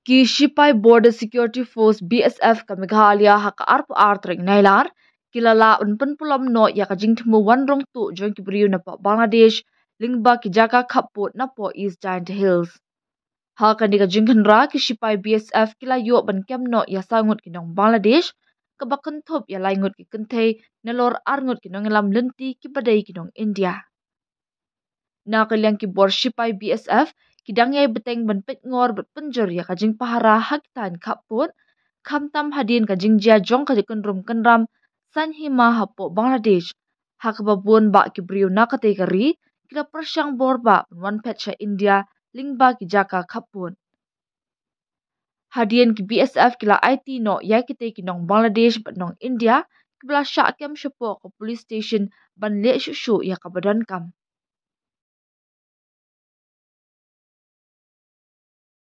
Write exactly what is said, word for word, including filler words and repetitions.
Ki shipai Border Security Force, B S F, ka Meghalaya ha ka arphew ar tarik Nailar ki la lah ban pynpulom noh ïa ka jingthmu wan rung tuh jong ki briew napoh Bangladesh lyngba ki jaka khappud napoh East Jaintia Hills. Ha kane ka jingkhynra, ki shipai B S F ki la ïoh ban kem noh ïa saw ngut ki nong Bangladesh, kaba kynthup ïa lai ngut ki kynthei nalor ar ngut ki nongïalam lynti kiba dei ki nong India. Na ka liang ki bor shipai B S F ki dang ïai bteng ban peitngor bad pynjur ïa ka jingpahara ha ki thaiñ khappud, khamtam hadien ka jingjia jong ka jingkynrum kynram saiñ hima hapoh Bangladesh, ha kaba bun bah ki briew na katei ka ri ki la pyrshang bor bah ban wan phet sha India lyngba ki jaka khappud. Hadien ki B S F ki la aiti noh ïa kitei ki nong Bangladesh bad nong India kiba la shah kem shapoh ka police station ban leh shuh shuh ïa kaba donkam.